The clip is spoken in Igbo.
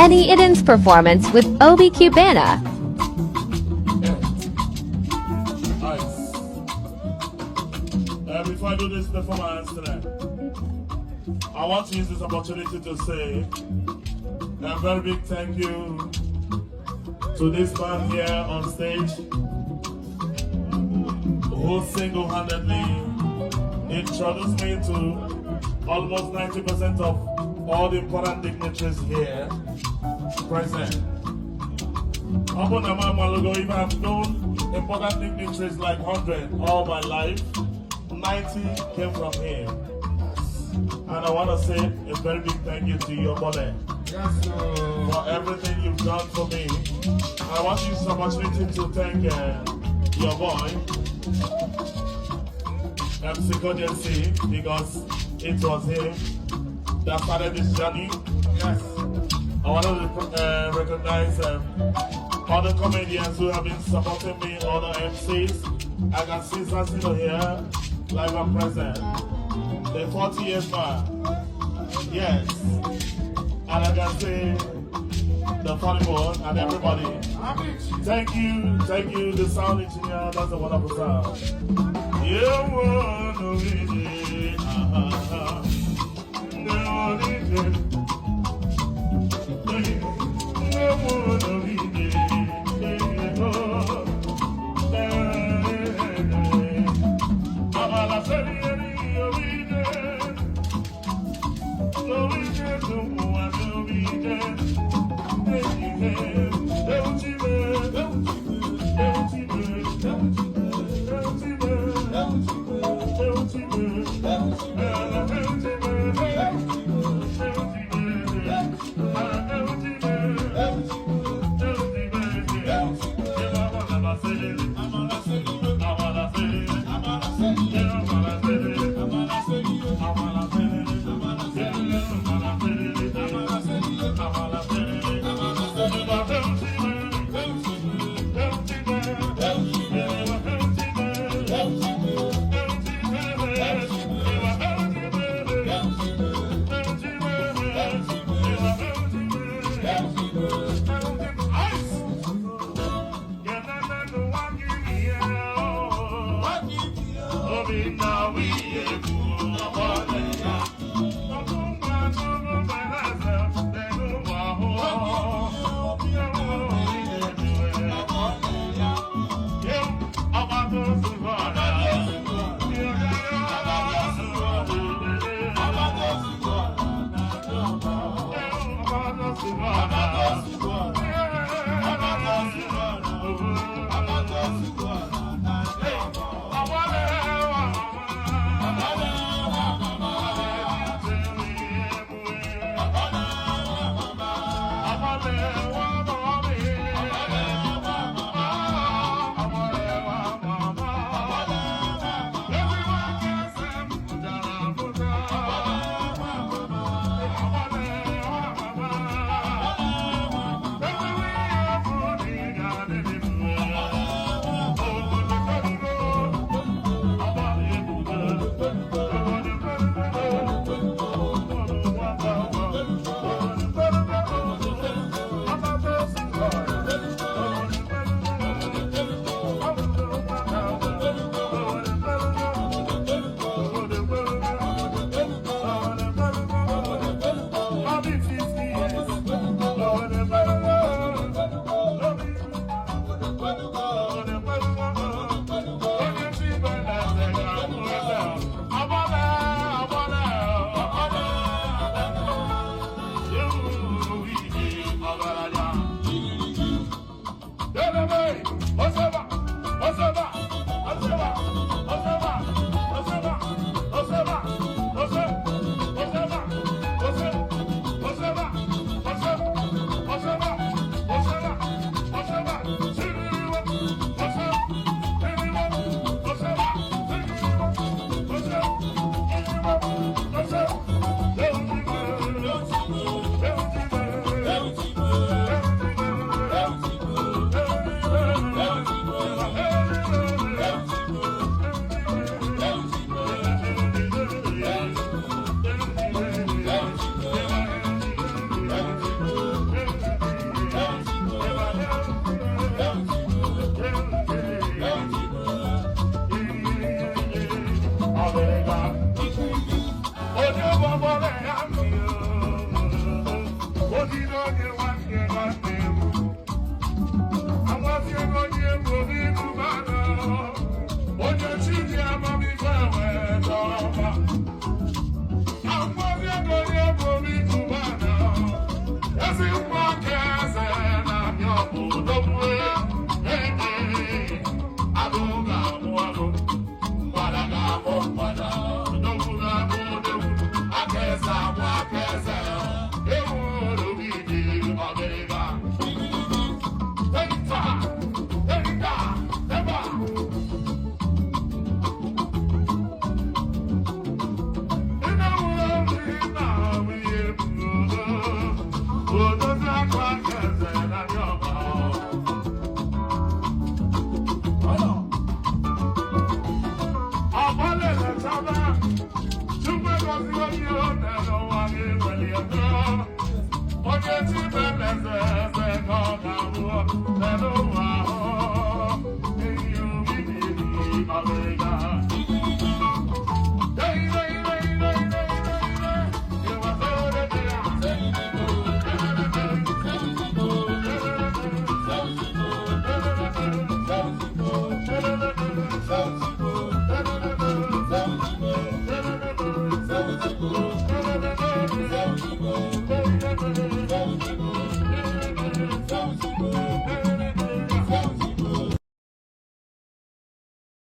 Any Eden's performance with Obi Cubana. Nice. Before I do this performance tonight, I want to use this opportunity to say a very big thank you to this man here on stage who single-handedly introduced me to almost 90% of all the important dignitaries here present. Abu Nama Malugo, if I've known important dignitaries like 100 all my life, 90 came from him. And I want to say a very big thank you to your mother Yes, sir. For everything you've done for me. I want to use this opportunity to thank your boy, MC Kojensi, because it was him that started this journey. I want to recognize other comedians who have been supporting me, other MCs. I can see Sassino here, live and present. The 40 years man. Yes. And I can see the funny one and everybody. Thank you, the sound engineer. That's a wonderful sound. You wanna be ah, no, no, Ojide onye nwanne nwanne m. Agwazie onye bụ Obi Cubana. Onye chi ji amamife wee chọba. Agwazie onye bụ Obi Cubana. Ezi